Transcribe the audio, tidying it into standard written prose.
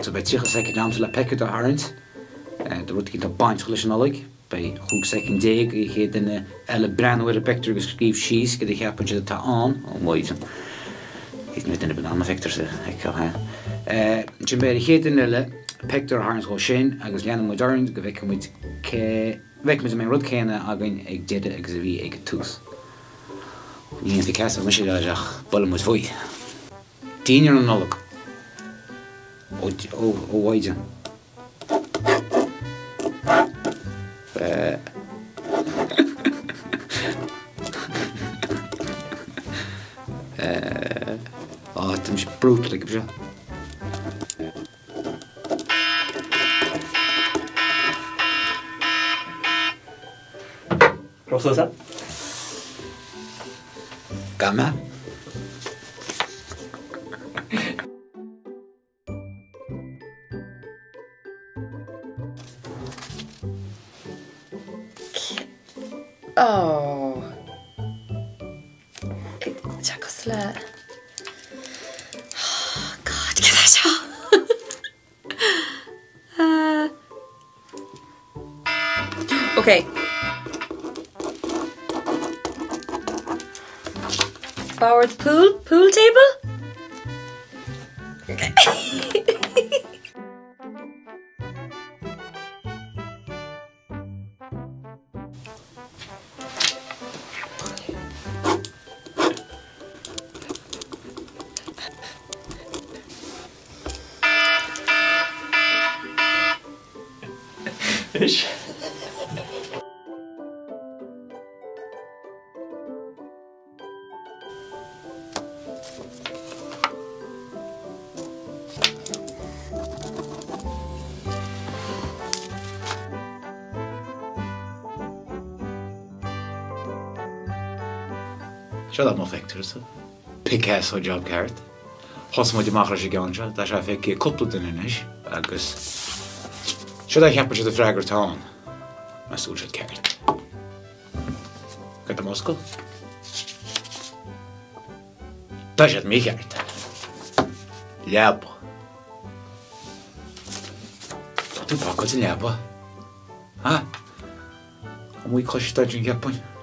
So beidh 30 soicind a'msa le pictiúr a tharraingt de rud éicint atá bainteach leis an Nollaig. Beidh 15 soicind ag an chéad duine eile breathnú ar an bpictiúr agus scríobh síos céard a cheapann siad atá ann. Ó mhaighdean. Ní bheidh duine ar bith in ann na pictiúir a fheiceáil. Ansin beidh ar an chéad duine eile pictiúr a tharraingt dhó sin agus leanfaidh muid orainn go bhfeicfidh muid cé bhfeicfidh muid an mbeidh an rud céanna againn ag deireadh agus a bhí ag an tús. Ní haon Picasso mise leis ach buailfidh muid faoi. Dinnéar na Nollag. Ó mhaighdean. Á, tá mise brutal ag seo. Rosa. Gamma. Oh. Tá cosúil le Oh God, cad é seo? Uh. Ok. Bord pool? Pool table? Ok. Anois. Seo mo phictiúrsa. Picasso job ceart. Thosaigh muid amach leis an gceann seo, tá sé feicthe ag cúpla duine anois agus seo a cheapann siad an freagra atá ann. Meas tú an bhfuil siad ceart. Cad é m'oscail? Tá siad mícheart. Leaba. Tá tú pacáilte an leaba. Ha? An bhfuil cois stad an cheapainn?